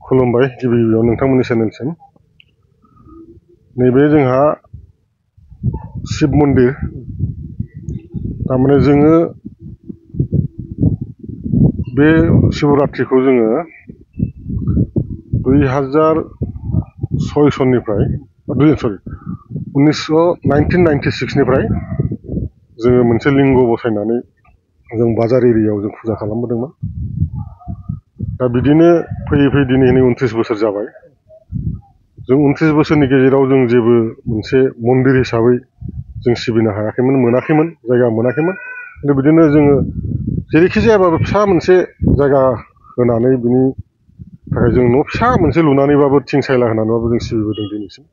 खुलुमबाय गिबि गिबियाव नोंथांमोननि चेनेलसिम। नैबे जोंहा शिब मन्दिर, तारमाने जोङो बे शिवरात्रिखौ जोङो 2006 सननिफ्राय 1996 निफ्राय जोङो मोनसे लिंग बसायनानै जों बाजार एरियायाव जों फुजा खालामबोदोंमोन। दा बिदिनो फैयै फैयै दिनै 29 बोसोर जाबाय। जों 29 बोसोरनि गेजेराव जों जेबो मोनसे मन्दिर हिसाबै जों सिबिनो हायाखैमोन, मोनाखैमोन, जायगा मोनाखैमन। खिन्थु बिदिनो जोङो जेरैखि जायाबाबो फिसा मोनसे जायगा होनानै बिनि थाखाय जों न' फिसा मोनसे लुनानैबाबो थिं सायला होनानैबाबो जों सिबिबोदों दिनैसिम।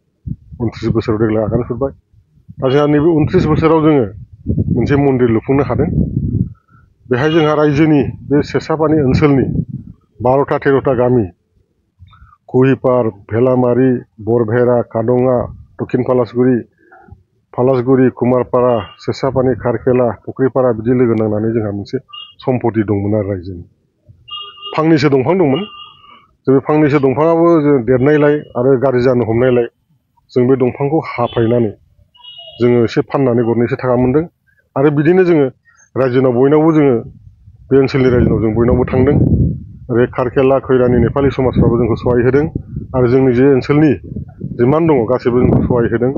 29 बोसोराव देग्लाय आगान सुरबाय। दा जोंहा नैबे 29 बोसोराव जोङो मोनसे मन्दिर लुफुंनो हादों। बेहाय जोंहा रायजोनि बे सेसापानि ओनसोलनि 12टा 13टा गामि, कुहिपार, भेलामारि, बरभेरा, कादङा, दक्षिण फालासगुरि, कुमारपारा, सेसापानि, खारखेला, फुख्रिपारा बिदि लोगो नांनानै जोंहा मोनसे सम्पति दंमोन आरो रायजोनि। फांनैसो दंफां दंमोन। जों बे फांनैसो दंफाङाबो जों देरनायलाय आरो गाज्रि जानो हमनायलाय जों बे दंफांखौ हाफायनानै जोङो एसे फाननानै गरनैसो थाखा मोन्दों। आरो बिदिनो जोङो रायजोनाव बयनावबो जोङो बे ओनसोलनि रायजोनाव जों बयनावबो थांदों। ओरै खारखेला, खैरानि नेपालि समाजफ्राबो जोंखौ सहाय होदों आरो जोंनि जे ओनसोलनि जिमान दङ गासैबो जोंखौ सहाय होदों।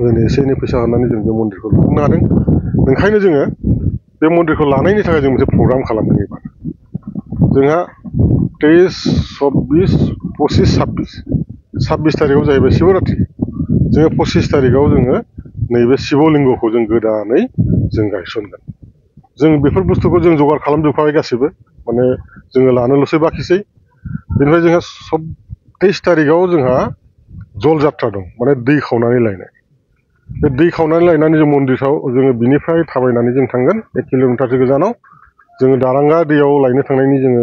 जोंनो एसे एनै फैसा होनानै जों बे मन्दिरखौ लुफुंनो हादों। ओंखायनो जोङो बे मन्दिरखौ लानायनि थाखाय जों मोनसे प्रग्राम खालामदों एबार। जोंहा 23, 24, 25, 26 तारिखआव जाहैबाय शिवरात्रि। जोङो 25 तारिखआव जोङो नैबे शिवलिंगखौ जों गोदानै जों गायसनगोन। जों बेफोर बुस्थुखौ जों जगार खालामजोबखाबाय गासैबो, माने जोङो लानोल'सो बाखिसै। बेनिफ्राय जोंहा 23 तारिखआव जोंहा जल जात्रा दं, माने दै खावनानै लायनाय। बे दै खावनानै लायनानै जों मन्दिराव जोङो बिनिफ्राय थाबायनानै जों थांगोन 1 किल'मिटारसो गोजानाव। जोङो दारांगा दैयाव लायनो थांनायनि जोङो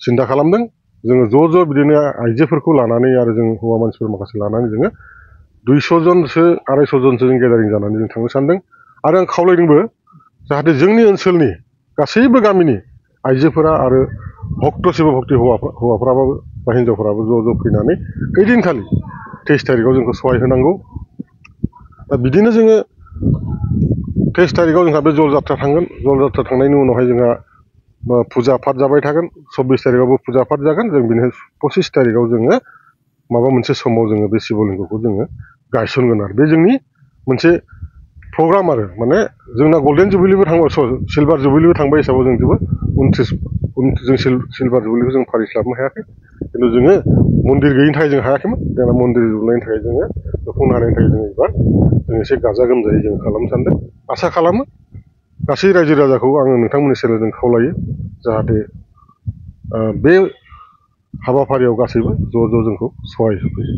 सिन्था खालामदों। जोङो ज' बिदिनो आइजोफोरखौ लानानै आरो जों हौवा मानसिफोर माखासे लानानै जोङो 200 जनसो 250 जनसो जों गेदारिं जानानै जों थांनो सानदों। आरो आं खावलायदोंबो जाहाथे जोंनि ओनसोलनि गासैबो गामिनि आइजोफोरा आरो भक्त शिब भक्ति हौवाफ्राबो बा हिन्जावफोराबो ज' फैनानै ओइदिनखालि 23 तारिखआव जोंखौ सहाय होनांगौ। दा बिदिनो जोङो 23 तारिखआव जोंहा बे जल जात्रा थांगोन। जल जात्रा थांनायनि उनावहाय जोंहा फुजा पाठ जाबाय थागोन। 24 तारिखआवबो फुजा पाठ जागोन। जों बिनिफ्राय 25 तारिखआव जोङो माबा मोनसे समाव जोङो बे शिवलिंगखौ जोङो गायसनगोन आरो बे जोंनि मोनसे प्रग्राम आरो माने जोंना गल्डेन जुबिलिबो थांबाय, सिलभार जुबिलिबो थांबाय हिसाबै जों जोबोद 29 जों सिलभार जुबिलिखौ जों फालिस्लाबनो हायाखै। खिन्थु जोङो मन्दिर गैयिनि थाखाय जों हायाखैमोन। जोंना मन्दिर लुनायनि थाखाय जोङो लुफुंनो हानायनि थाखाय जों एबार जों एसे गाजा गोमजायै जों खालामनो सानदों। आसा खालामो गासै रायजो राजाखौ आङो नोंथांमोननि चेनेलजों खावलायो जाहाथे बे हाबाफारियाव गासैबो ज' जोंखौ सहाय होफैयो।